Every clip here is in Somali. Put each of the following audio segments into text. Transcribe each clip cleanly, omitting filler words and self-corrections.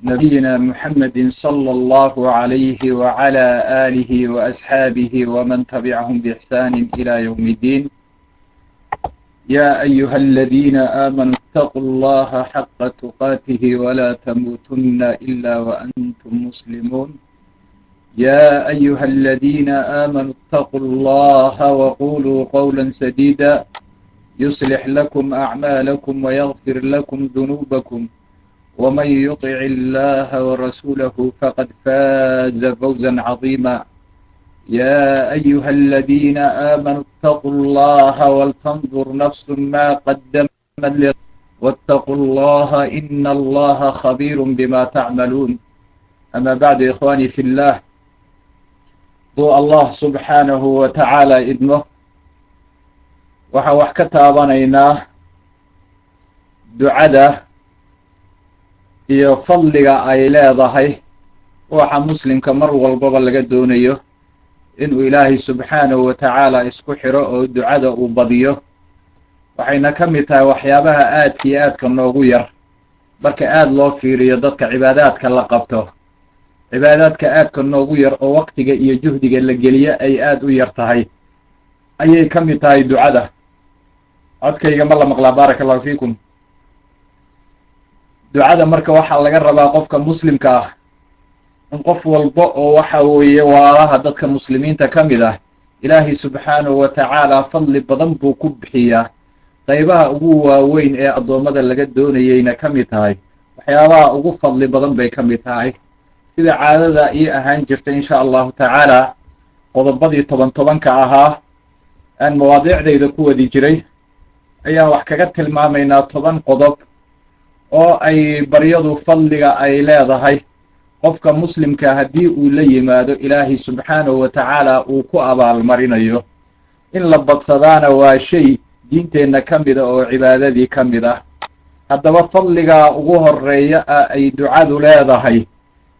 نبينا محمد صلى الله عليه وعلى آله وأصحابه ومن تبعهم بإحسان إلى يوم الدين. يا أيها الذين آمنوا اتقوا الله حق تقاته ولا تموتن إلا وأنتم مسلمون. يا أيها الذين آمنوا اتقوا الله وقولوا قولا سديدا يصلح لكم أعمالكم ويغفر لكم ذنوبكم، ومن يطع الله ورسوله فقد فاز فوزا عظيما. يا أيها الذين آمنوا اتقوا الله ولتنظر نفس ما قدمت واتقوا الله إن الله خبير بما تعملون. أما بعد، إخواني في الله، duu Allah subxaanahu wa tacaala idmo, waxaan wax ka taabanaynaa ducada iyo fadliga ay leedahay, waxa muslimka mar walbaba laga doonayo inuu Ilaahay subxaanahu wa tacaala isku xiro oo ducada uu badiyo. Waxayna ka mid tahay waxyaabaha aadka iyo aadka noogu yar marka aada loo fiiriyo dadka cibaadaadka la qabto, cibaadaadka aadka noogu yar oo waqtiga iyo juhdiga la geliyo ay aada u yar tahay ayay ka mid tahay ducada. Codkayga ma la maqlaa? Baaraka Allahu fiikum. Ducada marka waxaa laga rabaa qofka muslimka ah in qof walba oo waxa weeye waalaha dadka muslimiinta ka mid ah, Ilaahay subxaanahu wa tacaala fadli badan buu ku bixiyaa, qaybaha ugu waaweyn ee addoommada laga doonayeyna ka mid tahay, waxyaabaha ugu fadli badan bay ka mid tahay. Sida caadada ii ahaan jirta, insha Allahu tacaala, qodobadii toban tobanka ahaa aan mawaadiicdayda ku wadi jiray ayaan wax kaga tilmaamaynaa, 10 qodob oo ay baryadu fadliga ay leedahay qofka muslimka haddii uu la yimaado Ilaahay subxaanahu wa tacaala uu ku abaalmarinayo. In la badsadaana waa shay diinteenna ka mida oo cibaadadii ka mid ah. Haddaba fadligaa ugu horeeya ah ay ducadu leedahay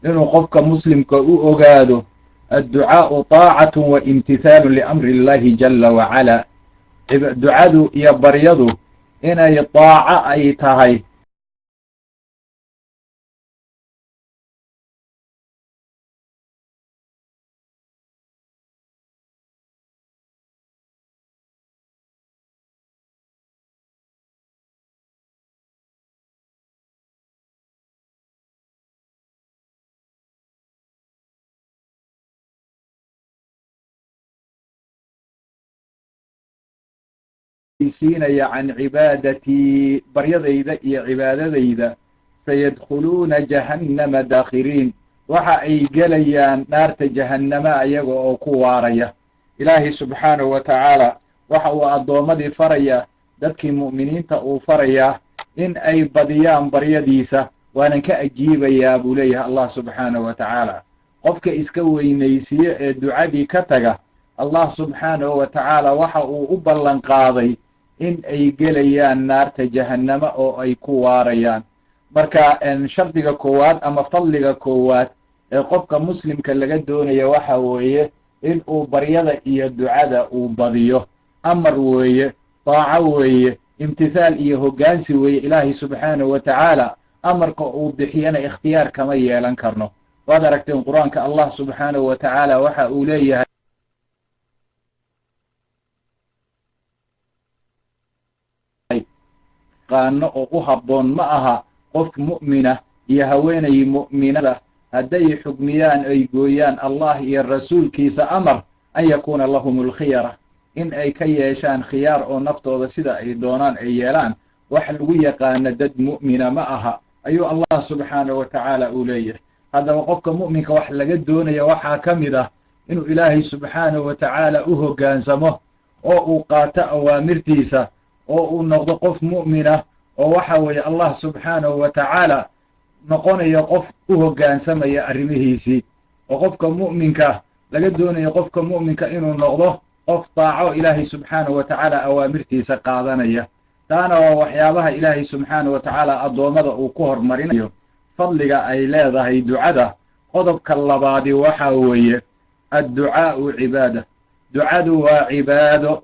inuu qofka muslimka u ogaado: adducaau taacatu wa imtithaalu liamri Illahi jala wacala. Ducadu iyo baryadu inay daaco ay tahay siinaya can cibaadatii, baryadayda iyo cibaadadayda. Sayadkhuluuna jahannama daakhiriin, waxa ay gelayaan naarta jahannama ayaga oo ku waaraya. Ilaahay subxaanahu wa tacaala waxa uu addoommadii farayaa, dadkii mu'miniinta uu farayaa in ay badiyaan baryadiisa. Waanan ka ajiibayaa, buu leeyahay Allah subxaanahu wa tacaala. Qofka iska weynaysiiye ee ducadii ka taga, Allah subxaanahu wa tacaala waxa uu u ballan qaaday in ay gelayaan naarta jahannama oo ay ku waarayaan. Marka shardiga koowaad ama fadliga koowaad ee qofka muslimka laga doonaya waxa weeye in uu baryada iyo ducada uu badiyo. Amar weeye, daaco weeye, imtithaal iyo hoggaansi weeye. Ilaahay subxaanahu wa tacaala amarka uu bixiyana ikhtiyaar kama yeelan karno. Waad aragteen Qur-aanka, Allah subxaanahu wa tacaala waxa uu leeyahay: qaano oo u habboon ma aha qof mu'mina iyo haweenay mu'minada hadday xugmiyaan ay gooyaan Allah iyo rasuulkiisa amar, an yakuuna lahum alkhiyara, in ay ka yeeshaan khiyaar oo naftooda sida ay doonaan ay yeelaan. Wax lagu yaqaano dad mu'mina ma aha, ayuu Allah subxaanahu wa tacaala uu leeyahay. Haddaba qofka mu'minka wax laga doonaya waxaa ka mid ah inuu Ilaahay subxaanahu wa tacaala u hoggaansamo oo uu qaato awaamirtiisa oo uu noqdo qof mu'minah oo waxa weeye Allah subxaanahu wa tacaala noqonayo qof u hoggaansamaya arrimihiisii, oo qofka mu'minka laga doonayo qofka mu'minka inuu noqdo qof daaco Ilaahay subxaanahu wa tacaala awaamirtiisa qaadanaya. Taana waa waxyaabaha Ilaahay subxaanahu wa tacaala addoommada uu ku hormarinayo fadliga ay leedahay ducada. Qodobka labaadi waxa weeye: adducaa'u cibaada. Ducadu waa cibaado,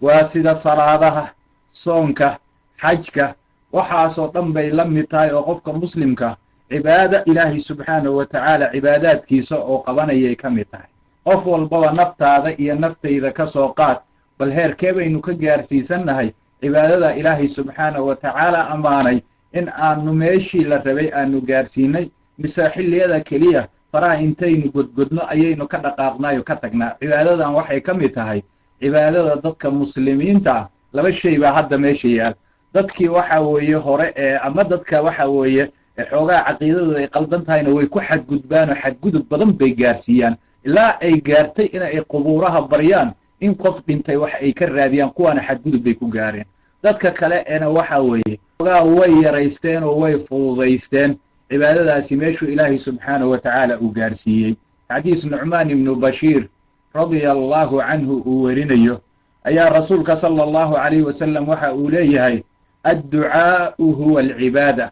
waa sida salaadaha, soonka, xajka. Waxaasoo dhan bay la mid tahay oo qofka muslimka cibaado Ilaahay subxaanahu wa tacaala cibaadaadkiisa oo qabanayay ka mid tahay. Qof walbaba naftaada iyo naftayda ka soo qaad, bal heerkee baynu ka gaarsiisannahay cibaadada Ilaahay subxaanahu wa tacaala ammaanay, in aanu meeshii la rabay aanu gaarsiinay, mise xilliyada keliya faraha intaynu godgodno ayaynu ka dhaqaaqnaayo ka tagnaa? Cibaadadan waxay ka mid tahay cibaadada dadka muslimiinta. Laba shay baa hadda meesha yaal. Dadkii waxa weeye hore ee ama dadka waxa weeye xoogaa caqiidadooda ay qaldan tahayna way ku xadgudbaan oo xadgudub badan bay gaarsiiyaan, ilaa ay gaartay in ay qubuuraha baryaan, in qof dhintay wax ay ka raadiyaan. Kuwaana xadgudub bay ku gaareen. Dadka kale ena waxa weeye xoogaa way yaraysteen oo way fududaysteen cibaadadaasi meeshuu Ilaahay subxaanahu wa tacaala uu gaarsiiyey. Xadiis Nucmaan ibnu Bashiir radia Allahu canhu uu werinayo ayaa rasuulka sala Allahu calayhi wasalam waxa uu leeyahay: "Adducaa'u huwa alcibaada."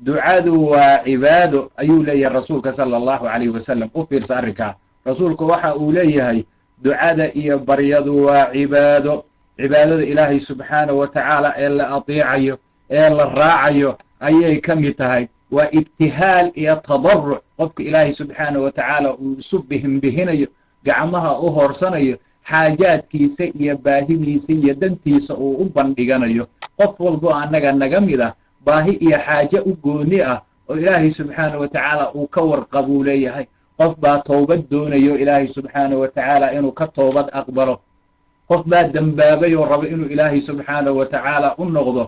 Ducadu waa cibaado, ayuu leeyahay rasuulka sala Allahu calayhi wasalam. U fiirsa arrinkaa. Rasuulku waxa uu leeyahay: ducada iyo baryadu waa cibaado. Cibaadada Ilaahay subxaanahu wa tacaala ee la atiicayo ee la raacayo ayay ka mid tahay. Waa ibtihaal iyo tadaruc qofka Ilaahay subxaanahu wa tacaala uu isu bihinbihinayo, gacmaha u hoorsanayo, xaajaadkiisa iyo baahidiisa iyo dantiisa uu u bandhiganayo. Qof walbo annaga naga mid ah baahi iyo xaaje u gooni ah oo Ilaahay subxaanahu wa tacaala uu ka warqabuu leeyahay. Qof baa toobad doonayo Ilaahay subxaanahu wa tacaala inuu ka toobad aqbalo. Qof baa dembaabay oo rabo inuu Ilaahay subxaanahu wa tacaala u noqdo.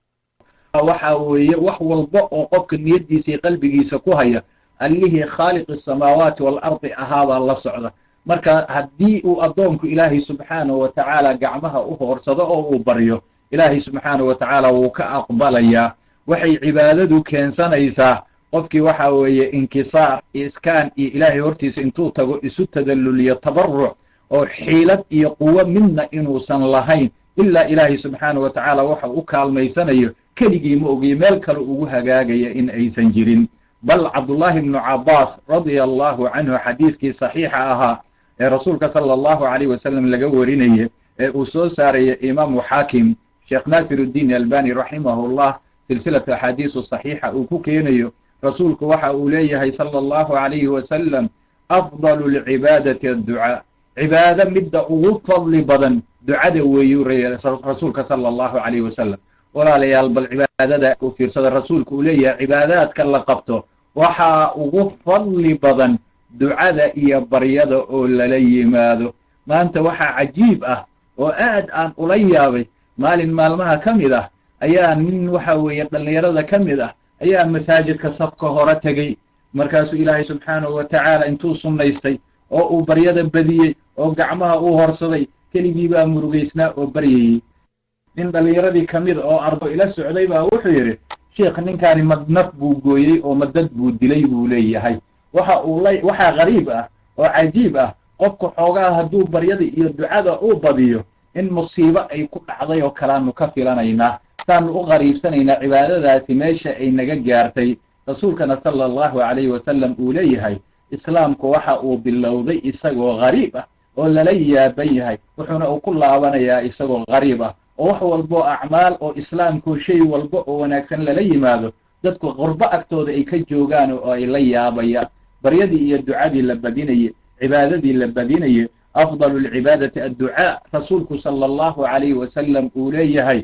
Waxa weeye wax walba oo qofka niyaddiisa iyo qalbigiisa ku haya, Allihii khaaliqi asamaawaati waalardi ahaabaa la socda. Marka haddii uu addoonku Ilaahay subxaanahu wa tacaala gacmaha u hoorsado oo uu baryo, Ilaahay subxaanahu wa tacaala wuu ka aqbalayaa. Waxay cibaadadu keensanaysaa qofkii waxa weeye inkisaar iyo iskaan iyo Ilaahay hortiisa intuu tago isu tadalluliyo, tabaruc oo xiilad iyo quwo midna inuusan lahayn ilaa Ilaahay subxaanahu wa tacaala waxa u kaalmaysanayo keligii ma ogiyo meel kale ugu hagaagaya in aysan jirin. Bal Cabdullaahi ibnu Cabbaas radia Allahu canhu, xadiiskii saxiixa ahaa ee rasuulka sala Allahu calayh wasalam laga warinayay ee uu soo saaraya Imaamu Xaakim, Sheekh Naasir Uddiin Albani raximahullah silsilatu axaadiisu saxiixa uu ku keenayo, rasuulku waxa uu leeyahay sala Allahu calayhi wasalam: "Afdalu alcibaadati adducaa." Cibaado midda ugu fadli badan ducada weeyuu rasuulka sala Allahu calayhi wasalam. Walaalayaal, bal cibaadada u fiirsada. Rasuulku uu leeyahay cibaadaadka la qabto waxaa ugu fadli badan ducada iyo baryada oo lala yimaado. Maanta waxaa cajiib ah oo aad aan ula yaabay, maalin maalmaha ka mid ah ayaa nin waxa weeye dhallinyarada ka mid ah ayaa masaajidka safka hore tegey. Markaasuu Ilaahay subxaanahu wa tacaala intuu sunnaystay oo uu baryada badiyey oo gacmaha uu horsaday, keligii baa murugaysnaa oo baryayey. Nin dhallinyaradii ka mid oo ardo ila socday baa wuxuu yidhi: "Sheikh, ninkaani madnaf buu gooyey oo madad buu dilay," buu leeyahay. Waxa uu la waxaa qariib ah oo cajiib ah, qofku xoogaa hadduu baryada iyo ducada uu badiyo in musiibo ay ku dhacday oo kalaanu ka filanaynaa, saanu u qariibsanaynaa cibaadadaasi meesha ay naga gaartay. Rasuulkana sala Allahu calayhi wasalam uu leeyahay: islaamku waxa uu bilowday isagoo qariib ah oo lala yaaban yahay, wuxuuna uu ku laabanayaa isagoo qariib ah, oo wax walbo acmaal oo islaamku shay walba oo wanaagsan lala yimaado dadku qurbo agtooda ay ka joogaan oo ay la yaabayaan. Baryadii iyo ducadii la badinayey, cibaadadii la badinayey, "Afdalu alcibaadati adducaa" rasuulku sala Allahu calayhi wasalam uu leeyahay,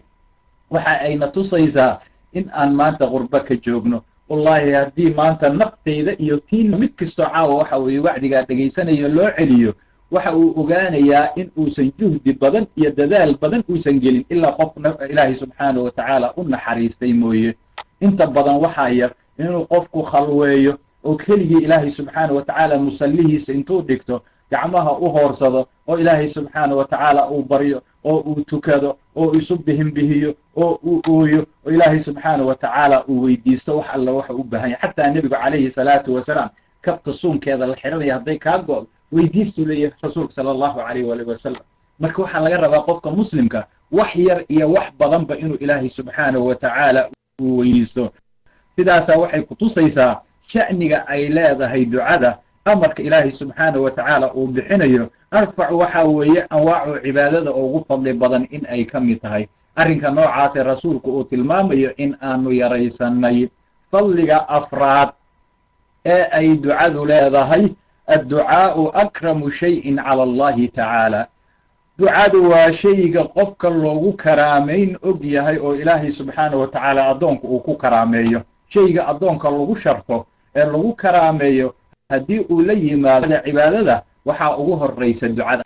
waxa ayna tusaysaa in aan maanta qurbo ka joogno. Wallaahi, haddii maanta naftayda iyo tiin mid kastoo caawa waxa weeye wacdigaa dhegaysanayo loo celiyo, waxa uu ogaanayaa in uusan juhdi badan iyo dadaal badan uusan gelin, ilaa qof Ilaahay subxaanahu wa tacaala u naxariistay mooye. Inta badan waxaa yar inuu qofku khalweeyo oo keligii Ilaahay subxaanahu wa tacaala musallihiisa intuu dhigto, gacmaha u hoorsado oo Ilaahay subxaanahu wa tacaala uu baryo oo uu tukado oo isu bihinbihiyo oo uu ooyo oo Ilaahay subxaanahu wa tacaala uu weydiisto wax alla waxa u baahan yahay. Xataa nebigu calayhi salaatu wasalaam, kabta suunkeeda la xihanaya hadday kaa go'do, weydiistuu leeyahay rasuulka sala Allahu calayh waalihi wasalam. Marka waxaa laga rabaa qofka muslimka wax yar iyo wax badanba inuu Ilaahay subxaanahu wa tacaala uu weydiisto. Sidaasaa waxay kutusaysaa sha'niga ay leedahay ducada, amarka Ilaahay subxaanahu wa tacaala uu bixinayo arfac waxaa weeye anwaacu cibaadada ugu fadli badan in ay ka mid tahay. Arrinka noocaasee rasuulku uu tilmaamayo in aanu yaraysanay. Fadliga afraad ee ay ducadu leedahay: adducaa'u akramu shayin cala Allahi tacaala. Ducadu waa shayga qofka loogu karaamayn og yahay oo Ilaahay subxaanahu wa tacaala addoonku uu ku karaameeyo. Shayga addoonka lagu sharfo ee lagu karaameeyo haddii uu la yimaado cibaadada, waxaa ugu horraysa ducada.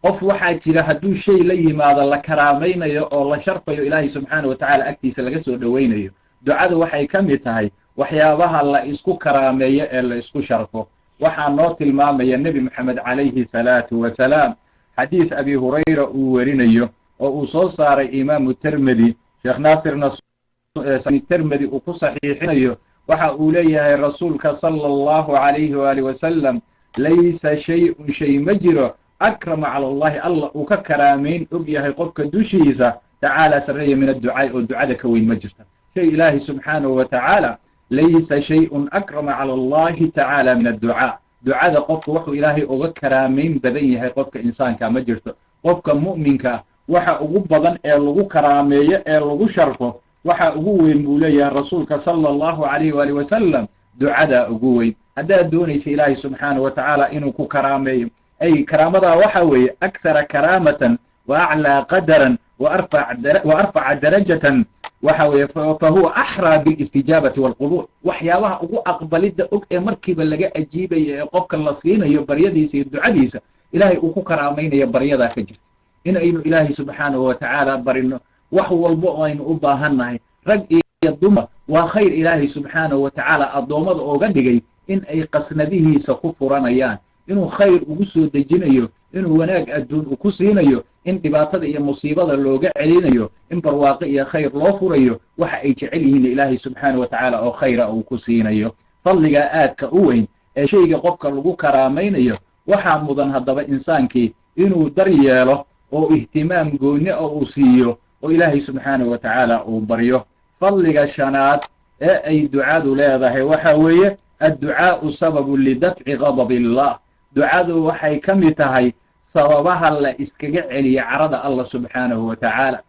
Qof waxaa jira hadduu shay la yimaado la karaamaynayo oo la sharfayo, Ilaahay subxaana wa tacaala agtiisa laga soo dhowaynayo. Ducadu waxay ka mid tahay waxyaabaha la isku karaameeyo ee la isku sharfo. Waxaa noo tilmaamaya Nebi Moxamed calayhi salaatu wasalaam xadiis Abi Hurayra uu werinayo oo uu soo saaray Imaamu Termedi, Sheekh Naasirna Termedi uu ku saxiixinayo. Waxa uu leeyahay rasuulka sala Allahu calayhi waaalih wasalam: "Laysa shay-un, shay ma jiro, akrama cala Allahi, Alla uu ka karaamayn og yahay qofka dushiisa, tacaala sarreeya, min adducaai, oo ducada ka weyn ma jirta shay Ilaahay subxaanahu wa tacaala. Laysa shay-un akrama cala Allahi tacaala min adducaa." Ducada qofka wuxuu Ilaahay uga karaamayn badan yahay qofka insaanka ma jirto. Qofka mu'minka waxa ugu badan ee lagu karaameeyo ee lagu sharfo, waxa ugu weyn buu leeyahay rasuulka sala Allahu calayhi waaalih wasalam, ducadaa ugu weyn. Haddaad doonaysa Ilaahay subxaanahu wa tacaala inuu ku karaameeyo, ay karaamadaa waxa weeye akhara karaamatan wa aclaa qadaran wa arfaca darajatan, waxa weeye fa huwa axraa bilistijaabati walqubuul. Waxyaabaha ugu aqbalidda og ee markiiba laga ajiibaya ee qofka la siinayo baryadiisa iyo ducadiisa, Ilaahay uu ku karaamaynayo baryadaa ka jirta. In aynu Ilaahay subxaanahu wa tacaala barino wax walba oo aynu u baahan nahay, rag iyo dumar, waa khayr Ilaahay subxaanahu wa tacaala addoommada ooga dhigay in ay qasnadihiisa ku furanayaan, inuu khayr ugu soo dejinayo, inuu wanaag adduun uu ku siinayo, in dhibaatada iyo musiibada looga celinayo, in barwaaqo iyo khayr loo furayo, waxa ay jecel yihiin Ilaahay subxaana wa tacaala oo khayra uu ku siinayo. Fadligaa aadka u weyn ee shayga qofka lagu karaamaynayo, waxaa mudan haddaba insaankii inuu dar yeelo oo ihtimaam gooni oo uu siiyo oo Ilaahay subxaanahu wa tacaala uu baryo. Fadliga shanaad ee ay ducadu leedahay waxa weeye: adducaa'u sababu lidafci ghadabi Allah. Ducadu waxay ka mid tahay sababaha la iskaga celiya carada Allah subxaanahu wa tacaala.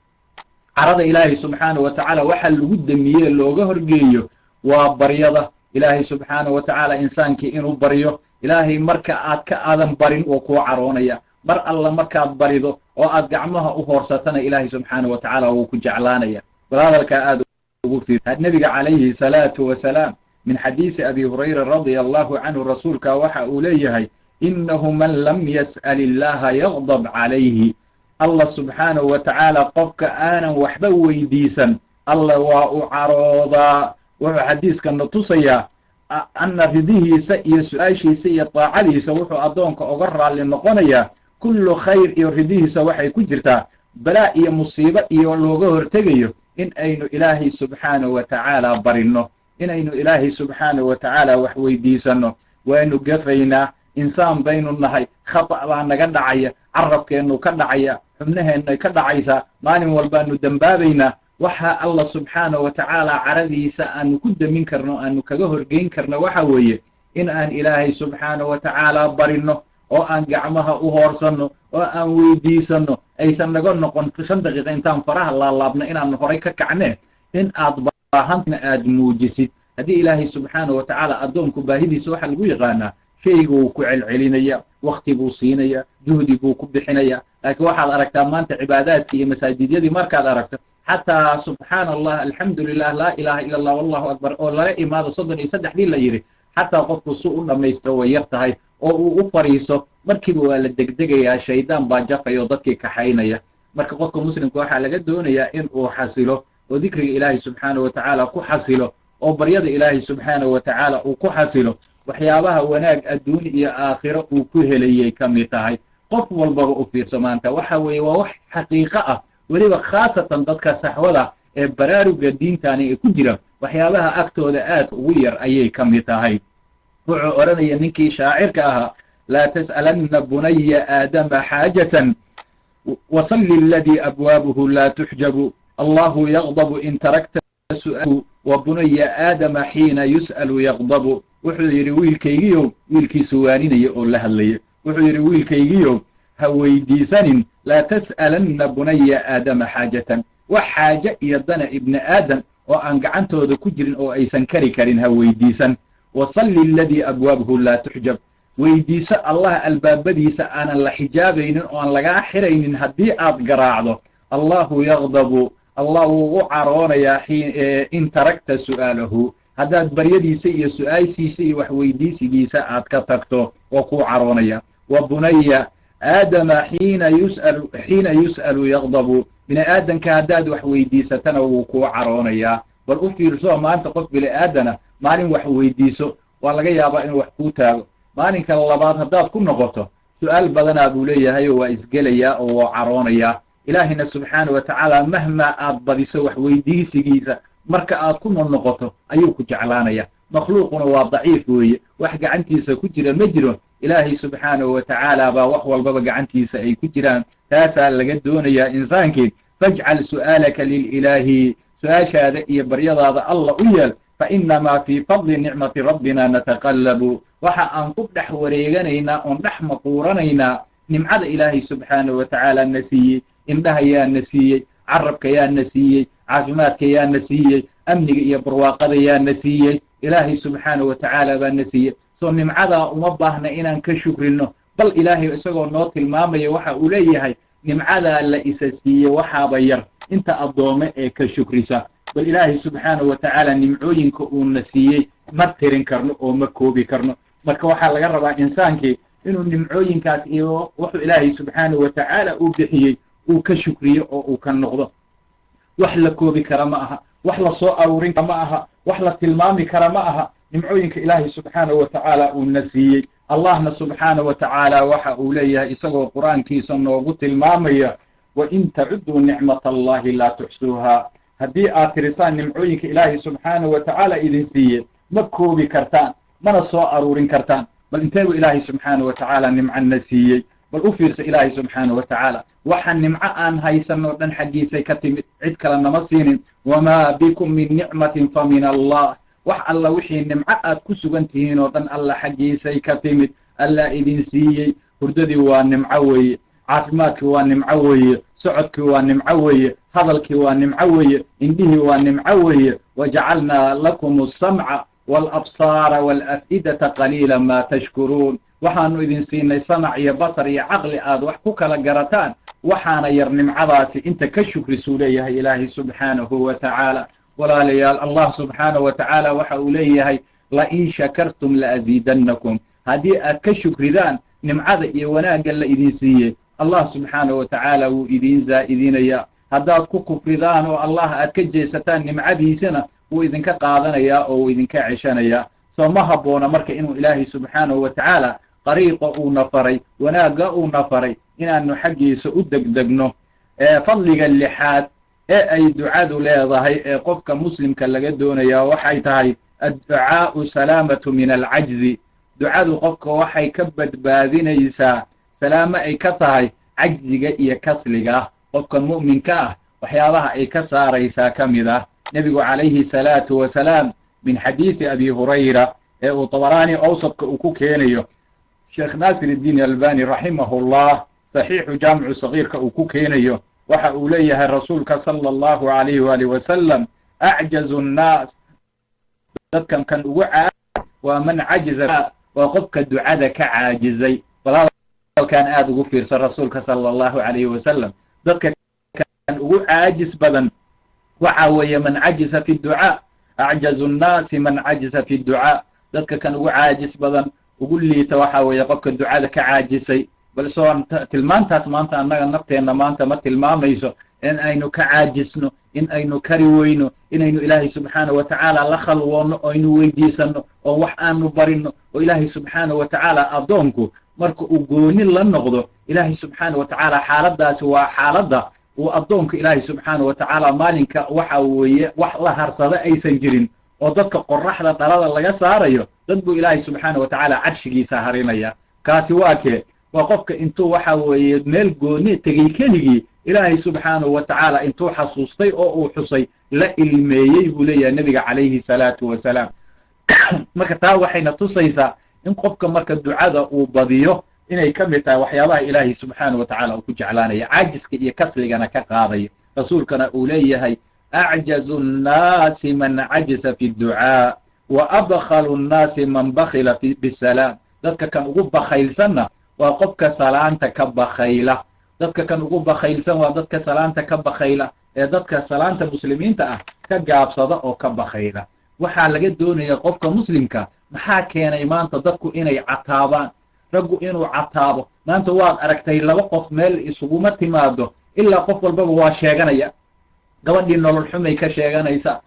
Carada Ilaahay subxaanahu wa tacaala waxa lagu damiye looga horgeeyo waa baryada Ilaahay subxaanahu wa tacaala. Insaankii inuu baryo Ilaahay, marka aad ka aadan barin wuu kuu caroonaya. Mar alla markaad barido oo aad gacmaha u hoorsatana, Ilaahay subxaanahu wa tacaala wuu ku jeclaanaya. Bal hadalkaa aad ugu fiir. Nebiga calayhi salaatu wasalaam, min xadiisi Abi Hurayra radia Allahu canhu, rasuulka waxa uu leeyahay: "Inahu man lam yas'al illaha yagdab calayhi." Allah subxaanahu wa tacaala qofka aanan waxba weydiisan, Alla waa u caroodaa. Wuxuu xadiiskana tusayaa anna ridihiisa iyo su-aashiisa iyo daacadiisa wuxuu addoonka oga raalli noqonayaa kullu khayr iyo ridihiisa waxay ku jirtaa balaa iyo musiibo iyo looga hortegayo in aynu Ilaahay subxaanahu wa tacaala barinno, inaynu Ilaahay subxaanahu wa tacaala wax weydiisanno. Waynu gafaynaa, insaan baynu nahay, khata' baa naga dhacaya, carabkeennu ka dhacaya, xubnaheenna ka dhacaysaa, maalin walbaanu dembaabaynaa. Waxa Allah subxaanahu wa tacaala caradiisa aanu ku damin karno, aanu kaga horgeyn karno, waxa weeye in aan Ilaahay subxaanahu wa tacaala barinno oo aan gacmaha u hoorsanno oo aan weydiisanno. Aysan naga noqon 5 daqiiqa intaan faraha laalaabno inaanu horay ka kacnee, in aad baahantna aad muujisid. Haddii Ilaahay subxaanahu wa tacaala addoonku baahidiisa waxaa lagu yaqaanaa shayguu ku celcelinaya, wakti buu siinaya, juhdi buu ku bixinaya. Laakiin waxaad aragtaa maanta cibaadaadkii iyo masaajidyadii markaad aragto, xataa subxaana Allah, alxamdu lilah, laa ilaha ila Allah, wallahu akbar oo lala imaado 33-dii la yidhi, xataa qofku su u dhammaystiro way yar tahay oo uu u fadhiisto. Markiiba waa la degdegayaa, shaydaan baa jafaya oo dadkii kaxaynaya. Marka qofka muslimka waxaa laga doonayaa in uu xasilo oo dikriga Ilaahay subxaanahu wa tacaala ku xasilo oo baryada Ilaahay subxaanahu wa tacaala uu ku xasilo. Waxyaabaha wanaag adduun iyo aakhiro uu ku helayay ka mid tahay. Qof walbaba u fiirso maanta, waxa weeye waa wax xaqiiqo ah, weliba khaasatan dadka saxwada ee baraaruga diintani ee ku jira, waxyaabaha agtooda aad ugu yar ayay ka mid tahay. Wuxuu odhanaya ninkii shaacirka ahaa: "Laa tas'alanna bunaya Aadama xaajatan, wasalli aladii abwaabuhu laa tuxjabu. Allahu yaqdabu in tarakta su'aalu, wa bunaya Aadama xiina yus'alu yaqdabu." Wuxuu yidhi: "Wiilkaygiyow," wiilkiisu waaninaya oo la hadlaya, wuxuu yidhi: "Wiilkaygiyow, ha weydiisanin. Laa tas'alanna bunaya Aadama xaajatan." Wax xaaje iyo dana ibni aadam oo aan gacantooda ku jirin oo aysan kari karin ha weydiisan. Wasalli aladii abwaabuhu laa tuxjab, weydiiso Allah albaabadiisa aanan la xijaabaynin oo aan lagaa xiraynin haddii aad garaacdo. Allahu yaqdabu, Allah wuu u caroonayaa in tarakta su'aalahu, haddaad baryadiisa iyo su-aashiisa iyo wax weydiisigiisa aad ka tagto, waa kuu caroonaya. Wa bunaya aadama xiina yus'alu, xiina yus'alu yaqdabu, bini aadanka haddaad wax weydiisatana wuu kuu caroonayaa. Bal u fiirso, maanta qof bini aadana maalin wax weydiiso, waa laga yaabaa inuu wax kuu taago. Maalinka labaad haddaad ku noqoto, su-aal badanaa buu leeyahay oo waa isgelayaa oo waa caroonayaa. Ilaahayna subxaana wa tacaala mahmaa aad badiso wax weydiisigiisa, marka aad ku noqnoqoto ayuu ku jeclaanaya. Makhluuquna waa daciif weeye, wax gacantiisa ku jira ma jiro. Ilaahay subxaanahu wa tacaala baa wax walbaba gacantiisa ay ku jiraan. Taasaa laga doonayaa insaankii. Fajcal su'aalaka lililaahi, su-aashaada iyo baryadaada Alla u yeel. Fa inamaa fii fadli nicmati rabbina nataqallabu, waxa aan ku dhex wareeganaynaa oon dhex maquuranaynaa nimcada Ilaahay subxaanahu wa tacaala na siiyey. Indhaha yaa na siiyey? Carabka yaa na siiyey? Caafimaadka yaa na siiyey? Amniga iyo barwaaqada yaa na siiyey? Ilaahay subxaanahu wa tacaala baa na siiyey. Soo nimcadaa uma baahna inaan ka shukrino? Bal Ilaahay isagoo noo tilmaamaya waxa uu leeyahay, nimcadaa la isa siiyey waxaaba yar inta addoome ee ka shukrisa. Bal Ilaahay subxaanahu wa tacaala nimcooyinka uuna siiyey ma tirin karno oo ma koobi karno. Marka waxaa laga rabaa insaankii inuu nimcooyinkaas iyo wuxuu Ilaahay subxaanahu wa tacaala uu bixiyey uu ka shukriyo oo uu ka noqdo. Wax la koobi kara ma aha, wax la soo aruurin kara ma aha, wax la tilmaami kara ma aha nimcooyinka Ilaahay subxaanahu wa tacaala uuna siiyey. Allahna subxaanahu wa tacaala waxa uu leeyahay, isagoo Qur-aankiisa noogu tilmaamaya: "Wain tacuduu nicmat Allahi laa tuxsuuha." Haddii aad tirisaan nimcooyinka Ilaahay subxaanahu wa tacaala idin siiyey, ma koobi kartaan, mana soo aruurin kartaan. Bal inteebuu Ilaahay subxaanahu wa tacaala nimcana siiyey? Bal u fiirsa, Ilaahay subxaanahu wa tacaala waxa nimco aan haysanoo dhan xaggiisay ka timid, cid kale nama siinin. "Wamaa bikum min nicmatin fa min Allah." Wax alla wixii nimco aad ku sugan tihiin oo dhan Alla xaggiisay ka timid, Alla idin siiyey. Hurdadii waa nimco weeye, caafimaadkii waa nimco weeye, socodkii waa nimco weeye, hadalkii waa nimco weeye, indhihii waa nimco weeye. "Wajacalnaa lakum asamca waalabsaara waalaf'idata qaliila maa tashkuruun." Waxaanu idin siinay samac iyo basar iyo caqli aad wax ku kala garataan. Waxaana yar nimcadaasi inta ka shukrisuu leeyahay Ilaahay subxaanahu wa tacaala. Walaalayaal, Allah subxaanahu wa tacaala waxa uu leeyahay: "Lain shakartum laaziidannakum." Haddii aad ka shukridaan nimcada iyo wanaagga la idin siiyey, Allah subxaanahu wa tacaala wuu idiin zaa'idinayaa. Haddaad ku kufridaan oo Allah aad ka jeesataan nimcadiisana, wuu idinka qaadanayaa oo wuu idinka ceshanayaa. Soo ma habboona marka inuu Ilaahay subxaanahu wa tacaala qariiqa uuna faray, wanaagga uuna faray, inaanu xaggiisa u degdegno? Fadliga lixaad ee ay ducadu leedahay ee qofka muslimka laga doonayaa waxay tahay: adducaa'u salaamatu min alcajzi. Ducadu qofka waxay ka badbaadinaysaa, salaamo ay ka tahay cajziga iyo kasliga. Qofka mu'minka ah waxyaabaha ay ka saaraysaa ka mid ah, nebigu calayhi salaatu wasalaam, min xadiisi Abi Hurayra ee uu Tabaraani Awsadka uu ku keenayo, Sheekh Naasir iddiin Albani raximahullah Saxiixu Jaamicu Sagiirka uu ku keenayo, waxa uu leeyahay rasuulka sala Allahu alayhi waalihi wasalam: "Acjazu nnaas," dadkan kan ugu caa waa "man cajiza," waa qofka ducada ka caajizay. Bal hadalkan aada ugu fiirsan rasuulka sala Allahu alayhi wasalam: dadka kan ugu caajis badan waxa weeye man cajiza fi ducaa. "Acjazu nnaasi man cajiza fi ducaa." Dadka kan ugu caajis badan, ugu liita, waxa weeye qofka ducada ka caajisay. Bal soo tilmaantaas maanta annaga nafteenna maanta ma tilmaamayso in aynu ka caajisno, in aynu kari weyno inaynu Ilaahay subxaana wa tacaala la khalwoonno oo aynu weydiisanno oo wax aanu barino, oo Ilaahay subxaana wa tacaala addoonku marka uu gooni la noqdo Ilaahay subxaana wa tacaala, xaaladdaasi waa xaaladda uu addoonku Ilaahay subxaana wa tacaala maalinka waxa weeye wax la harsado aysan jirin oo dadka qoraxda dhalada laga saarayo, dad buu Ilaahay subxaana wa tacaala carshigiisa harinaya. Kaasi waa kee? Waa qofka intuu waxa weeye meel gooni tegey keligii, Ilaahay subxaanahu wa tacaala intuu xasuustay oo uu xusay la ilmeeyey, buu leeyahay nebiga calayhi salaatu wasalaam. Marka taa waxayna tusaysaa in qofka marka ducada uu badiyo inay ka mid tahay waxyaabaha Ilaahay subxaana wa tacaala uu ku jeclaanaya, caajiska iyo kasligana ka qaadaya. Rasuulkana uu leeyahay: "Acjazu nnaasi man cajasa fi dducaa, wa abkhalu nnaasi man bakhila bisalaam." Dadka kan ugu bakhaylsanna waa qofka salaanta ka bakhayla. Dadka kan ugu bakhaylsan waa dadka salaanta ka bakhayla, ee dadka salaanta muslimiinta ah ka gaabsada oo ka bakhayla. Waxaa laga doonaya qofka muslimka, maxaa keenay maanta dadku inay cataabaan, raggu inuu cataabo? Maanta waad aragtay, laba qof meel isuguma timaado ilaa qof walbaba waa sheeganaya. Gabadhii nolol xumay ka sheeganaysaa,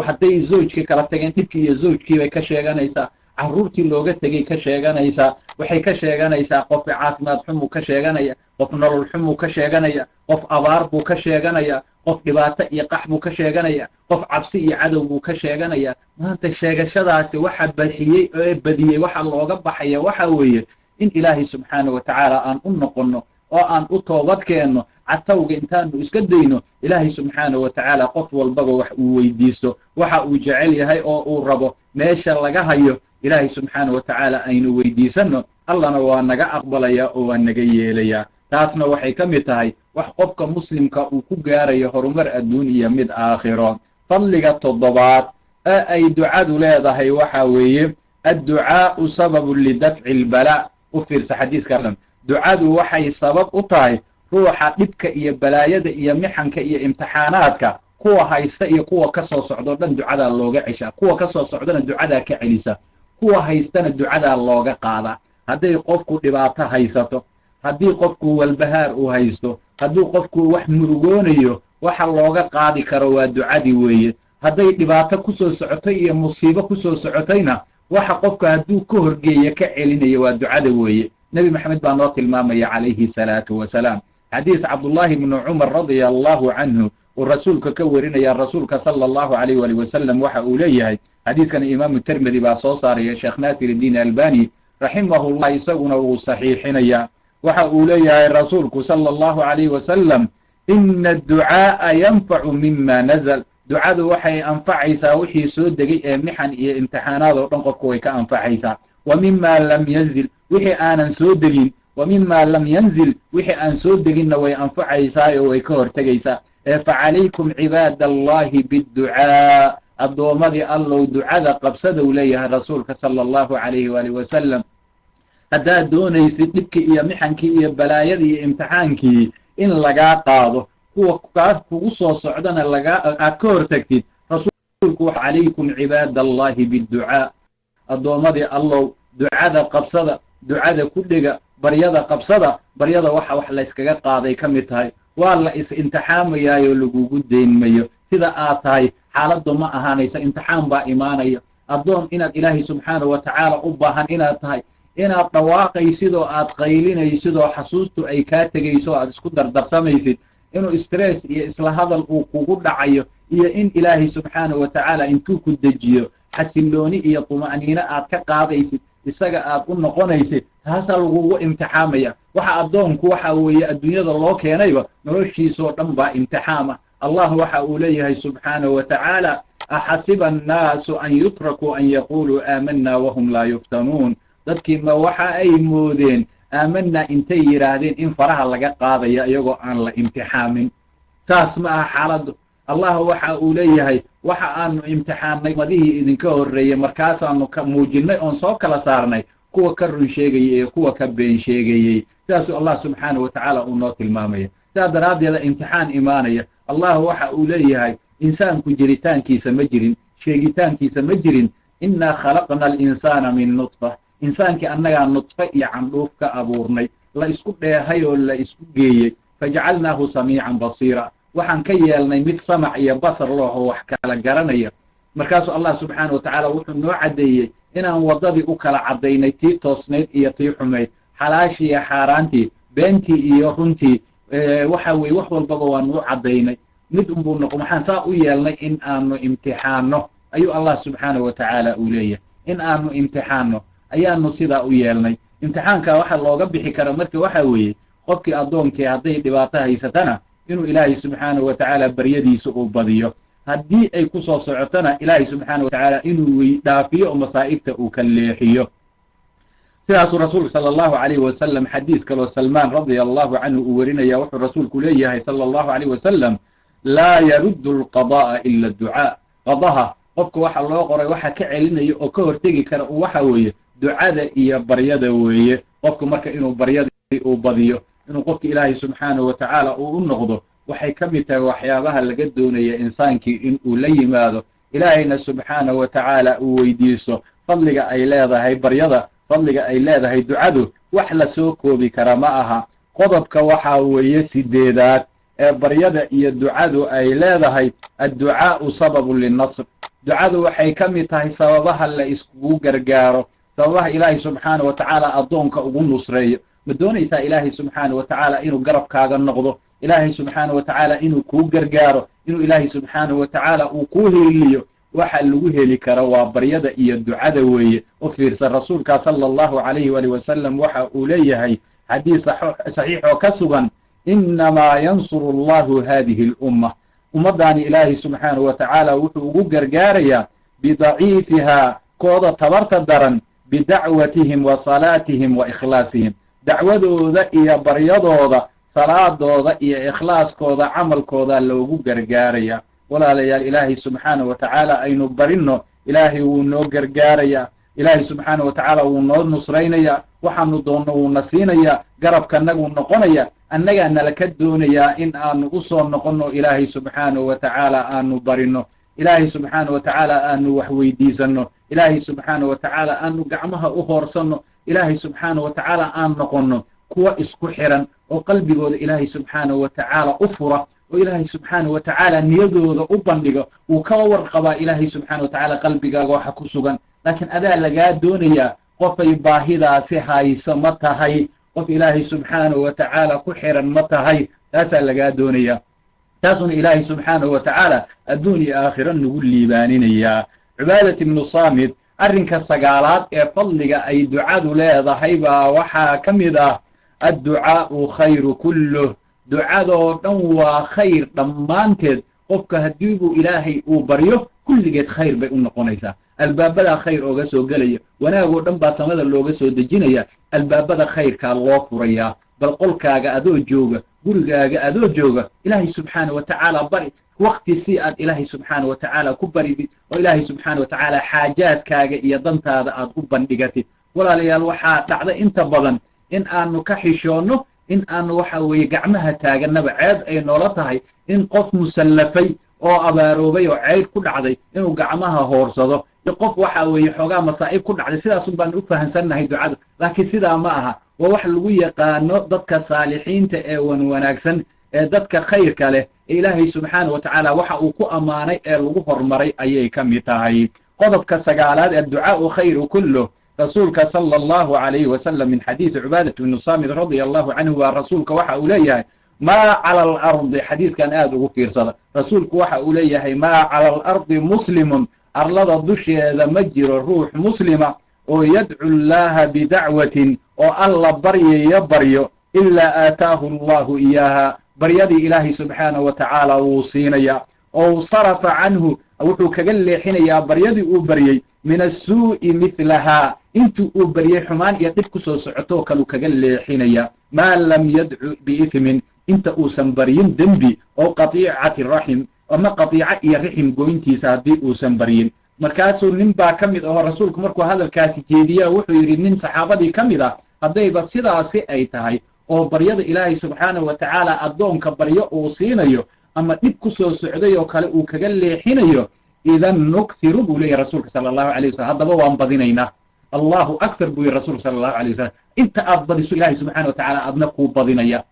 hadday zawjkii kala tageen dhibkii iyo zawjkii bay ka sheeganaysaa, carruurtii looga tegay ka sheeganaysaa, waxay ka sheeganaysaa qof caafimaad xumuu ka sheeganaya, qof nolol xumuu ka sheeganaya, qof abaar buu ka sheeganaya, qof dhibaato iyo qax buu ka sheeganaya, qof cabsi iyo cadow buu ka sheeganaya. Maanta sheegashadaasi waxa baxiyey ee badiyey, waxa looga baxaya waxa weeye in Ilaahay subxaana wa tacaala aan u noqonno oo aan u toobad keenno, catawga intaanu iska dayno, Ilaahay subxaana wa tacaala qof walbaba wax uu weydiisto, waxa uu jecel yahay oo uu rabo meesha laga hayo Ilaahay subxaana wa tacaala aynu weydiisanno. Allana waa naga aqbalayaa oo waa naga yeelayaa. Taasna waxay ka mid tahay wax qofka muslimka uu ku gaarayo horumar adduun iyo mid aakhiro. Fadliga toddobaad ee ay ducadu leedahay waxa weeye: adducaa'u sababun lidafci albalaa. U fiirsa xadiiska: ducadu waxay sabab u tahay ruuxa dhibka iyo balaayada iyo mixanka iyo imtixaanaadka kuwa haysta iyo kuwa ka soo socdoo dhan ducadaa looga ceshaa. Kuwa ka soo socdana ducadaa ka celisa, kuwa haystana ducadaa looga qaadaa. Hadday qofku dhibaato haysato, haddii qofku walbahaar uu haysto, hadduu qofku wax murugoonayo, waxa looga qaadi karo waa ducadii weeye. Hadday dhibaato kusoo socotay iyo musiibo kusoo socotayna, waxa qofka hadduu ka horgeeya ka celinayo waa ducada weeye. Nebi Maxamed baa noo tilmaamaya calayhi salaatu wasalaam. Xadiis Cabdullaahi bnu Cumar radia allahu canhu uu rasuulka ka warinaya, rasuulka sala allahu alayh waali wasalam waxa uu leeyahay, xadiiskan Imaamu Termedi baa soo saaraya, Sheekh Naasir iddiin Albani raximahullah isaguna wuu saxiixinaya. Waxa uu leeyahay rasuulku sala allahu alayh wasalam: "Ina adducaa'a yanfacu mima nazal." Ducadu waxay anfacaysaa wixii soo degay ee mixan iyo imtixaanaad oo dhan qofku way ka anfacaysaa. Wa mima lam yanzil, wixii aanan soo degin, wa mima lam yanzil, wixii aan soo deginna way anfacaysaa oo way ka hortegaysaa. Ee facalaykum cibaad allahi bidducaa, addoommadii Allow ducada qabsadou leeyahay rasuulka sala allahu calayhi waalihi wasalam. Haddaad doonaysid dhibkii iyo mixankii iyo balaayadii iyo imtixaankii in lagaa qaado, kuwa kaa kugu soo socdana lagaa aad ka hortagtid, rasuulku: "Calaykum cibaad allahi bidducaa," addoommadii Allow ducada qabsada, ducada ku dhega, baryada qabsada. Baryada waxa wax layskaga qaaday ka mid tahay. Waa la is-imtixaamayaayoo lagugu deynmayo sida aad tahay. Xaaladdu ma ahaanaysa, imtixaan baa imaanaya. Addoon inaad Ilaahay subxaana wa tacaala u baahan inaad tahay, inaad dhawaaqaysid oo aad qaylinaysid oo xasuustu ay kaa tegayso o aad isku dardarsamaysid, inuu stress iyo isla hadal uu kugu dhacayo, iyo in Ilaahay subxaana wa tacaala intuu ku dejiyo xasillooni iyo tuma'niino aad ka qaadaysid, isaga aad u noqonaysid, taasaa lagugu imtixaamaya. Waxa addoonku waxa weeye adduunyada loo keenayba noloshiisoo dhan baa imtixaama. Allah waxa uu leeyahay subxaanahu wa tacaala: "Axasiba annaasu an yutrakuu an yaquluu aamanna wahum laa yuftanuun." Dadkii ma waxa ay moodeen aamanaa intay yidhaahdeen in faraha laga qaadaya iyagoo aan la imtixaamin? Saas ma aha xaaladdu. Allah waxa uu leeyahay: "Waxa aanu imtixaannay madihii idinka horreeyey, markaasaanu ka muujinnay oon soo kala saarnay kuwa ka run sheegayay iyo kuwa ka been sheegayey." Sidaasuu Allah subxaana wa tacaala uu noo tilmaamaya. Sidaas daraaddeeda imtixaan imaanaya. Allah waxa uu leeyahay: insaanku jiritaankiisa ma jirin, sheegitaankiisa ma jirin. "Innaa khalaqna alinsaana min nutfa." Insaankii annagaa nudfe iyo candhuuf ka abuurnay, la isku dheehay oo la isku geeyey. "Fajacalnaahu samiican basiira." Waxaan ka yeelnay mid samac iyo basar looho, wax kala garanaya. Markaasuu Allah subxaana wa tacaala wuxuu noo caddeeyey inaan waddadii u kala caddaynay, tii toosnayd iyo tii xumayd, xalaashii iyo xaaraantii, beentii iyo runtii. Waxa weeye wax walbaba waanu u caddaynay, mid unbuu noqo. Maxaan saa u yeelnay? In aanu imtixaanno ayuu Allah subxaana wa tacaala uu leeyahay. In aanu imtixaanno ayaanu sidaa u yeelnay. Imtixaanka waxa looga bixi kara marka waxa weeye qofkii addoonkii hadday dhibaato haysatana inuu Ilaahay subxaana wa tacaala baryadiisa uu badiyo, haddii ay ku soo socotona Ilaahay subxaana wa tacaala inuu dhaafiyo oo masaa'ibta uu ka leexiyo. Sidaasuu rasuulku sala allahu calayhi wasalam, xadiis kaloo Salmaan radia allahu canhu uu warinaya, wuxuu rasuulku leeyahay sala allahu calayh wasalam: Laa yaruddu alqada'a ila adducaa. Qadaha qofka waxa loo qoray waxa ka celinaya oo ka hortegi kara waxa weeye ducada iyo baryada weeye. Qofku marka inuu baryadii uu badiyo, inuu qofka Ilaahay subxaanahu wa tacaala uu u noqdo, waxay ka mid tahay waxyaabaha laga doonaya insaankii in uu la yimaado, Ilaahayna subxaanahu wa tacaala uu weydiiso. Fadliga ay leedahay baryada, fadliga ay leedahay ducadu, wax la soo koobi kara ma aha. Qodobka waxaa weeye sideedaad ee baryada iyo ducadu ay leedahay: adducaa'u sababun linnasr. Ducadu waxay ka mid tahay sababaha la iskugu gargaaro, sababaha Ilaahay subxaana wa tacaala addoonka ugu nusreeyo. Ma doonaysaa Ilaahay subxaana wa tacaala inuu garabkaaga noqdo, Ilaahay subxaana wa tacaala inuu kuu gargaaro, inuu Ilaahay subxaana wa tacaala uu kuu heliyo? Waxa lagu heli karo waa baryada iyo ducada weeye. U fiirsan rasuulkaa sala allahu calayhi waali wasalam, waxa uu leeyahay xadiis saxiix oo ka sugan: innamaa yansuru allahu hadihi alumma, ummaddaani Ilaahay subxaanahu wa tacaala wuxuu ugu gargaarayaa, bidaciifihaa, kooda tabarta daran, bidacwatihim wa salaatihim wa ikhlaasihim, dacwadooda iyo baryadooda, salaadooda iyo ikhlaaskooda, camalkooda loogu gargaarayaa. Walaalayaal, Ilaahay subxaana wa tacaala aynu barinno. Ilaahay wuu noo gargaarayaa, Ilaahay subxaana wa tacaala wuu noo nusraynayaa, waxaanu doonno wuuna siinayaa, garabkanaguu noqonaya. Annagaa nala ka doonayaa in aanu u soo noqonno Ilaahay subxaanahu wa tacaala, aanu barino Ilaahay subxaana wa tacaala, aanu wax weydiisanno Ilaahay subxaana wa tacaala, aanu gacmaha u hoorsanno Ilaahay subxaana wa tacaala, aan noqonno kuwa isku xiran oo qalbigooda Ilaahay subxaana wa tacaala u fura oo Ilaahay subxaana wa tacaala niyadooda u bandhigo. Wuu ka warqabaa Ilaahay subxaana wa tacaala qalbigaaga waxa ku sugan, laakiin adaa lagaa doonayaa. Qofay baahidaasi hayso ma tahay? Qof Ilaahay subxaanahu wa tacaala ku xiran ma tahay? Taasaa lagaa doonayaa. Taasuna Ilaahay subxaanahu wa tacaala adduun iyo aakhiro nagu liibaaninayaa. Cubaadat ibnu Saamid, arrinka sagaalaad ee fadliga ay ducadu leedahay baa waxaa ka mid ah: adducaa'u khayru kulluh. Ducadoo dhan waa khayr dhammaanteed. Qofka haddii buu Ilaahay uu baryo, kulligeed khayr bay u noqonaysaa. Albaabadaa khayr ooga soo gelaya, wanaagoo dhan baa samada looga soo dejinaya, albaabada khayrkaa loo furayaa. Bal qolkaaga adoo jooga, gurigaaga adoo jooga, Ilaahay subxaana wa tacaala bari. Wakti si aad Ilaahay subxaana wa tacaala ku baridid oo Ilaahay subxaana wa tacaala xaajaadkaaga iyo dantaada aad u bandhigatid. Walaalayaal, waxaa dhacda inta badan in aanu ka xishoonno, in aanu waxa weeye gacmaha taaganaba ceeb ay noola tahay, in qof musallafay oo abaaroobay oo ceyr ku dhacday inuu gacmaha hoorsado, iyo qof waxa weeye xoogaa masaa'ib ku dhacday. Sidaasun baanu u fahansannahay ducadu, laakiin sidaa ma aha. Waa wax lagu yaqaano dadka saalixiinta ee wan wanaagsan, ee dadka khayrka leh, ee Ilaahay subxaana wa tacaala waxa uu ku ammaanay ee lagu horumaray ayay ka mid tahay. Qodobka sagaalaad: adducaa'u khayru kulluh. Rasuulka sala allahu calayhi wasalam, min xadiisi Cubaadat bnu Saamid radia allahu canhu, waa rasuulka waxa uu leeyahay: maa cala alardi. Xadiiskan aada ugu fiirsada. Rasuulku waxa uu leeyahay: maa cala alardi muslimun, arlada dusheeda ma jiro ruux muslima oo yadcu llaaha bidacwatin, oo Alla baryayo baryo, ilaa aataahu allahu iyaaha, baryadii Ilaahay subxaanahu wa tacaala wuu siinayaa, ow sarafa canhu, wuxuu kaga leexinayaa baryadii uu baryey, min assuu'i midlahaa, intii uu baryey xumaan iyo dhib ku soo socotoo kaluu kaga leexinaya, maa lam yadcu biithmin, inta uusan baryin dembi, oo qatiicati raxim, ama qatiico iyo rixim goyntiisa haddii uusan baryin. Markaasuu nin baa ka mid aho rasuulku markuu hadalkaasi jeediya wuxuu yidhi nin saxaabadii ka mid ah: haddayba sidaasi ay tahay oo baryada Ilaahay subxaanahu wa tacaala addoonka baryo uu siinayo ama dhib ku soo socday oo kale uu kaga leexinayo, idan nuksiru, buu leeyahy rasuulka sala allahu alayh wasalam, haddaba waan badinaynaa. Allahu akthar, buu yihi rasuulka sala allahu alayh wasalam. Inta aad badiso, Ilaahay subxana wa tacaala aadna kuu badinaya.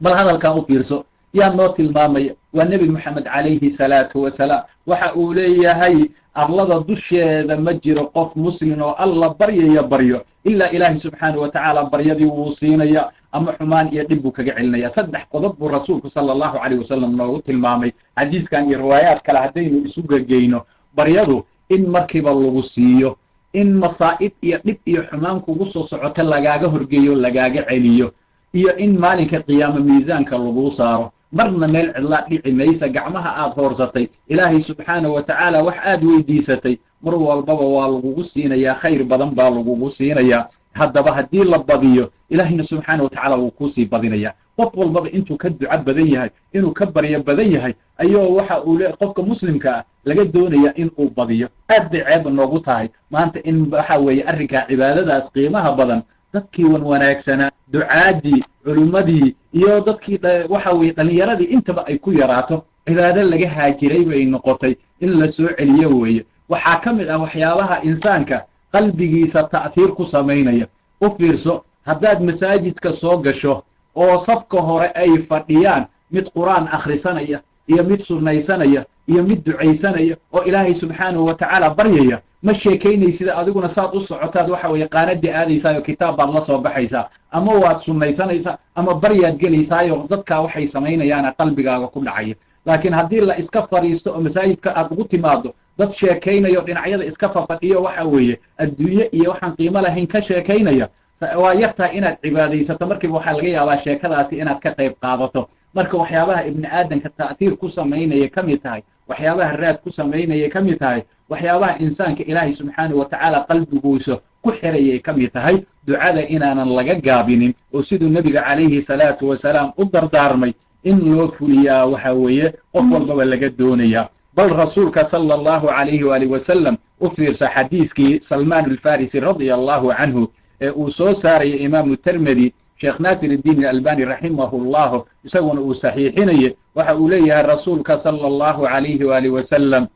Bal hadalkaa u fiirso. Yaa noo tilmaamaya? Waa Nebi Moxamed calayhi salaatu wasalaam. Waxa uu leeyahay: arlada dusheeda ma jiro qof muslim oo Alla baryaya baryo ilaa Ilaahay subxaana wa tacaala baryadii wuu siinaya ama xumaan iyo dhib buu kaga celinaya. Saddex qodob buu rasuulku sala allahu calayh wasalam noogu tilmaamay xadiiskan iyo riwaayaad kale haddaynu isu gegeyno: baryadu in markiiba lagu siiyo, in masaa'ib iyo dhib iyo xumaan kugu soo socota lagaaga horgeeyo, lagaaga celiyo, iyo in maalinka qiyaamo miisaanka laguu saaro. Marna meel cidlaa dhici maysa gacmaha aad hoorsatay. Ilaahay subxaana wa tacaala wax aad weydiisatay mar walbaba waa lagugu siinayaa, khayr badan baa lagugu siinayaa. Haddaba haddii la badiyo, Ilaahayna subxaana wa tacaala wuu kuusii badinayaa. Qof walbaba intuu ka duco badan yahay, inuu ka baryo badan yahay, ayuu waxa uu le qofka muslimka ah laga doonaya in uu badiyo. Aad bay ceeb noogu tahay maanta in waxa weeye arrinkaa cibaadadaas qiimaha badan dadkii wan wanaagsanaa, ducaadii, culimmadii iyo dadkii waxa weeye dhallinyaradii intaba ay ku yaraato. Cibaado laga haajiray bay noqotay, in la soo celiyo weeye. Waxaa ka mid ah waxyaabaha insaanka qalbigiisa ta'hiir ku samaynaya, u fiirso, haddaad masaajidka soo gasho oo safka hore ay fadhiyaan mid Qur-aan akhrisanaya iyo mid sunnaysanaya iyo mid ducaysanaya oo Ilaahay subxaanahu wa tacaala baryaya, ma sheekaynaysid. Adiguna saad u socotaad waxa weeye qaanadii aadaysaayo, kitaab baad la soo baxaysaa, ama waad sunnaysanaysaa, ama baryaad gelaysaayo. Dadkaa waxay samaynayaana qalbigaaga ku dhacaya. Laakiin haddii la iska fadhiisto oo masaajidka aad ugu timaado dad sheekaynayo, dhinacyada iska fafadhiyo, waxa weeye adduunye iyo waxaan qiimo lahayn ka sheekaynaya, waa yartahay inaad cibaadaysato. Markiiba waxaa laga yaabaa sheekadaasi inaad ka qayb qaadato. Marka waxyaabaha ibni aadanka ta'hiir ku samaynaya ka mid tahay, waxyaabaha raad ku samaynaya ka mid tahay, waxyaabaha insaanka Ilaahay subxaanahu wa tacaala qalbiguisa ku xirayay ka mid tahay ducada inaanan laga gaabinin, oo siduu Nebiga calayhi salaatu wasalaam u dardaarmay in loo fuliyaa waxa weeye qof walbaba laga doonayaa. Bal rasuulka sala Allahu calayhi waalihi wasalam u fiirsa xadiiskii Salmaan Alfarisi radia Allahu canhu ee uu soo saarayay Imaamu Termedi, Sheekh Naasir Iddiin Albani raximahu Llahu isaguna uu saxiixinayay. Waxa uu leeyahay rasuulka sala Allahu calayhi waalihi wasalam,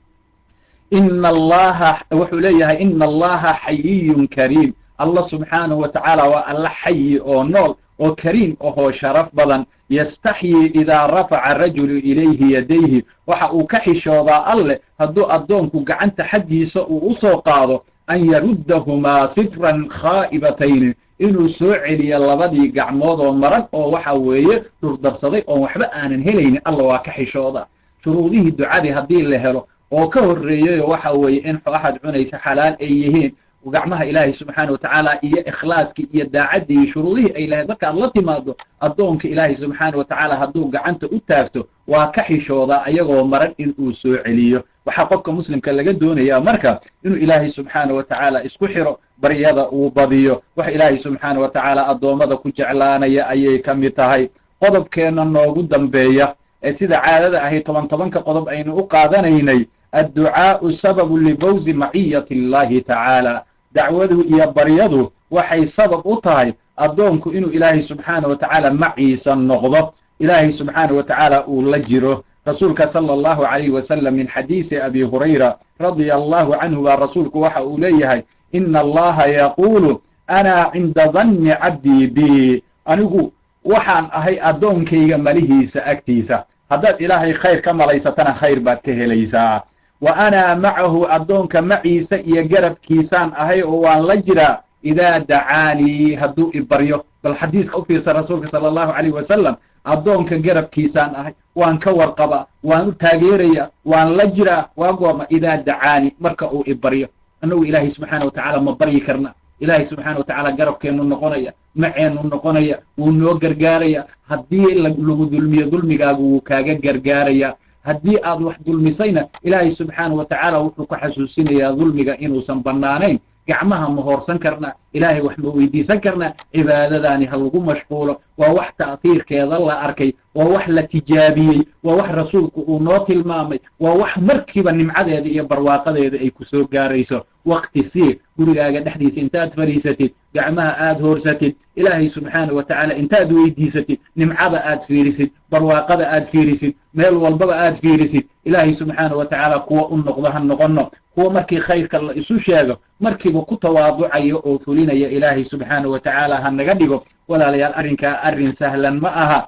ina Allaha, wuxuu leeyahay, "Ina Allaha xayiyun kariim." Allah subxaanahu wa tacaala waa Alla xayi oo nool oo kariim ahoo sharaf badan. "Yastaxyii idaa rafaca rajulu ilayhi yadayhi." Waxa uu ka xishoodaa Alleh hadduu addoonku gacanta xaggiisa uu u soo qaado, "an yaruddahumaa sifran khaa'ibatayni," inuu soo celiyo labadii gacmood oo marag oo waxa weeye dhurdarsaday oon waxba aanan helaynin. Alla waa ka xishooda. Shuruudihii ducadii haddii la helo oo ka horreeyayo, waxa weeye in waxaad cunaysa xalaal ay yihiin, gacmaha Ilaahay subxaana wa tacaala iyo ikhlaaskii iyo daacaddii iyo shuruudihii ay lahayd markaad la timaado, addoonka Ilaahay subxaana wa tacaala hadduu gacanta u taagto waa ka xishoodaa ayagoo maran in uu soo celiyo. Waxaa qofka muslimka laga doonayaa marka inuu Ilaahay subxaana wa tacaala isku xiro, baryada uu badiyo. Wax Ilaahay subxaana wa tacaala addoommada ku jeclaanaya ayay ka mid tahay. Qodobkeenna noogu dambeeya ee sida caadada ahay toban tobanka qodob aynu u qaadanaynay, "Adducaa'u sababu lifawzi maciyati Allahi tacaala." Dacwadu iyo baryadu waxay sabab u tahay addoonku inuu Ilaahay subxaana wa tacaala maciisa noqdo, Ilaahay subxaana wa tacaala uu la jiro. Rasuulka sala Allahu calayhi wasalam, min xadiisi Abi Hurayra radia Allahu canhu, baa rasuulku waxa uu leeyahay, "Ina Allaha yaquulu: ana cinda danni cabdii bi." Anigu waxaan ahay addoonkayga malihiisa agtiisa. Haddaad Ilaahay khayr ka malaysatana khayr baad ka helaysaa. "Wa ana macahu," addoonka maciisa iyo garabkiisaan ahay oo waan la jiraa, "idaa dacaanii," hadduu i baryo. Bal xadiiska u fiirsa rasuulka sala Allahu calayh wasalam: addoonka garabkiisaan ahay, waan ka warqabaa, waan u taageeraya, waan la jiraa. Waa goorma? "Idaa dacaani," marka uu i baryo. Annagu Ilaahay subxaana wa tacaala ma baryi karna? Ilaahay subxaana wa tacaala garabkeennu noqonaya, maceennu noqonaya, wuu noo gargaaraya. Haddii lagu dulmiyo, dulmigaagu wuu kaaga gargaaraya. Haddii aad wax dulmisayna, Ilaahay subxaana wa tacaala wuxuu ku xasuusinayaa dulmiga inuusan bannaanayn. Gacmaha ma hoorsan karna? Ilaahay wax ma weydiisan karna? Cibaadadaani ha lagu mashquulo. Waa wax ta'hiirkeeda la arkay, waa wax la tijaabiyey, waa wax rasuulku uu noo tilmaamay, waa wax markiiba nimcadeeda iyo barwaaqadeeda ay ku soo gaarayso. Waqti sii gurigaaga dhexdiisa intaad fadhiisatid, gacmaha aad hoorsatid, Ilaahay subxaana wa tacaala intaad weydiisatid, nimcada aad fiirisid, barwaaqada aad fiirisid, meel walbaba aad fiirisid. Ilaahay subxaana wa tacaala kuwa u noqdo ha noqono, kuwa markii khayrka la isu sheego markiiba ku tawaaducaya oo fulinaya Ilaahay subxaana wa tacaala ha naga dhigo. Walaalayaal, arrinkaa arrin sahlan ma aha.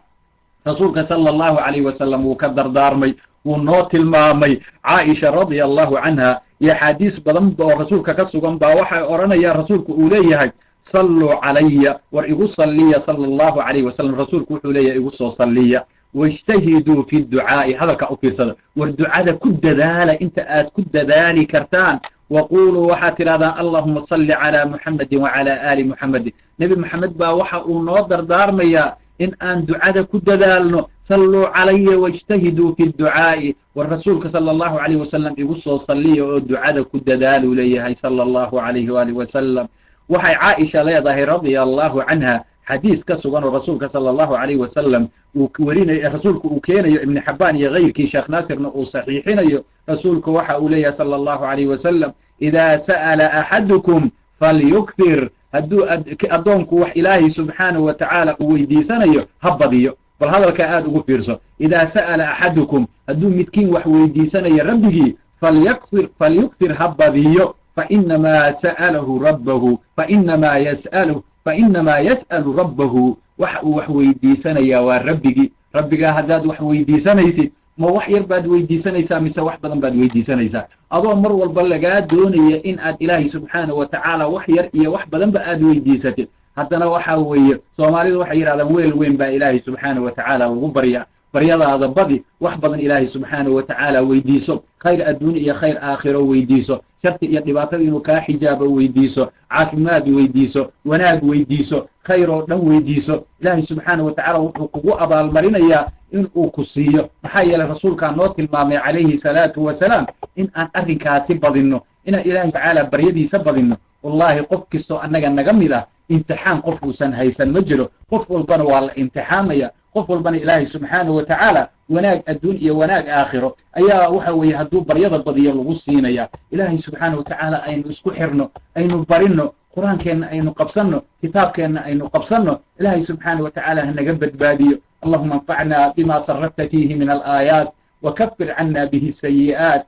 Rasuulka sala Allahu calayh wasalam wuu ka dardaarmay, wuu noo tilmaamay. Caaisha radia Allahu canha iyo axaadiis badan oo rasuulka ka sugan baa waxay odhanayaan rasuulku uu leeyahay, "Salluu calaya," war igu salliya. Sala Allahu calayh wasalam rasuulku wuxuu leeyahay, "Igu soo salliya." "Wاjtahiduu fi ducaa'i." Hadalkaa u fiirsada: war ducada ku dadaala inta aad ku dadaali kartaan. "Waquuluu," waxaad tidhahdaan, "Allahuma salli calaa Muxamedin wacalaa aali Muxamedin." Nebi Moxamed baa waxa uu noo dardaarmayaa in aan ducada ku dadaalno. "Salluu calaya wاjtahiduu fi ducaa'i." War rasuulka sala Allahu calayh wasalam igu soo salliya oo ducada ku dadaaluu leeyahay sala Allahu calayhi waalih wasalam. Waxay Caaisha leedahay radia Allahu canha Xadiis ka sugan oo rasuulka sala allahu calayh wasalam uu werinayo, rasuulku uu keenayo, Ibni Xabbaan iyo kayrkii, Sheekh Naasirna uu saxiixinayo, rasuulku waxa uu leeyahay sala allahu calayh wasalam: "Idaa sa'ala axadukum falyukthir." Hadduu addoonku wax Ilaahay subxaanahu wa tacaala uu weydiisanayo, ha badiyo. Bal hadalkaa aada ugu fiirso: "Idaa sa'ala axadukum", hadduu midkiin wax weydiisanayo rabbigii, "falyakir, falyukthir", ha badiyo. Fainamaa sa'alahu rabbahu, fainamaa yas'alu, fainamaa yas'alu rabbahu. Waxa uu wax weydiisanayaa waa rabbigii. Rabbigaa haddaad wax weydiisanaysid, ma wax yar baad weydiisanaysaa mise wax badan baad weydiisanaysaa? Adoo mar walba lagaa doonaya in aad Ilaahay subxaanahu wa tacaala wax yar iyo wax badanba aad weydiisatid, haddana waxa weeye Soomaalidu waxay yidhahdaan: "Weel weyn baa Ilaahay subxaanahu wa tacaala lagu baryaa." Baryadaada badi, wax badan Ilaahay subxaanahu wa tacaala weydiiso, khayr adduun iyo khayr aakhiro weydiiso, sharti iyo dhibaatada inuu kaa xijaabo weydiiso, caafimaad weydiiso, wanaag weydiiso, khayr oo dhan weydiiso. Ilaahay subxaanahu wa tacaala wuxuu kugu abaalmarinayaa in uu ku siiyo. Maxaa yeelay, rasuulkaa noo tilmaamay calayhi salaatu wasalaam in aan arrinkaasi badinno, inaan Ilaahay tacaala baryadiisa badinno. Wallaahi, qof kastoo annaga naga mid ah imtixaan qof uusan haysan ma jiro. Qof walbana waa la imtixaamaya. Qof walbana Ilaahay subxaanahu wa tacaala wanaag adduun iyo wanaag aakhiro ayaa waxa weeye hadduu baryada badiyo lagu siinaya. Ilaahay subxaanahu wa tacaala aynu isku xirno, aynu barinno, Qur-aankeenna aynu qabsanno, kitaabkeenna aynu qabsanno. Ilaahay subxaanahu wa tacaala hanaga badbaadiyo. Allahuma anfacna bima sarafta fiihi min alaayaat, wakafir cana bihi sayi'aat,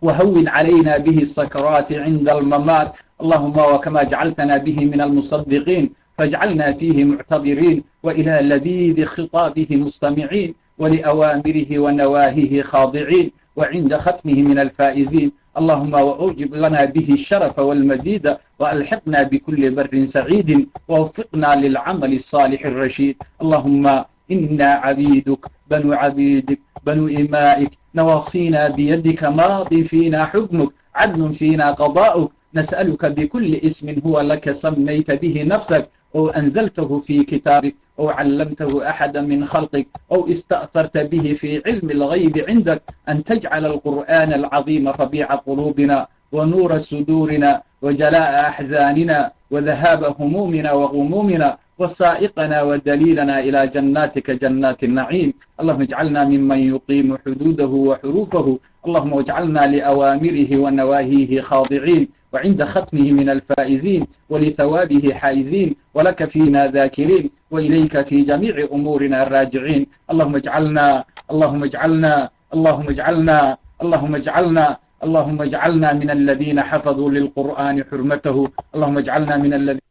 وهون علينا به السكرات عند الممات. اللهم وكما جعلتنا به من المصدقين، فاجعلنا فيه معتبرين، وإلى لذيذ خطابه مستمعين، ولأوامره ونواهيه خاضعين، وعند ختمه من الفائزين. اللهم وأوجب لنا به الشرف والمزيد، وألحقنا بكل بر سعيد، ووفقنا للعمل الصالح الرشيد. اللهم إنا عبيدك بنو عبيدك بنو إمائك، نواصينا بيدك، ماض فينا حكمك، عدل فينا قضاؤك. نسألك بكل اسم هو لك سميت به نفسك، أو أنزلته في كتابك، أو علمته أحدا من خلقك، أو استأثرت به في علم الغيب عندك، أن تجعل القرآن العظيم ربيع قلوبنا، ونور صدورنا، وجلاء أحزاننا، وذهاب همومنا وغمومنا، وسائقنا ودليلنا إلى جناتك جنات النعيم. اللهم اجعلنا ممن يقيم حدوده وحروفه. اللهم اجعلنا لأوامره ونواهيه خاضعين، وعند ختمه من الفائزين، ولثوابه حائزين، ولك فينا ذاكرين، وإليك في جميع أمورنا راجعين. اللهم اجعلنا، اللهم اجعلنا، اللهم اجعلنا، اللهم اجعلنا، اللهم اجعلنا من الذين حفظوا للقرآن حرمته. اللهم اجعلنا من الذين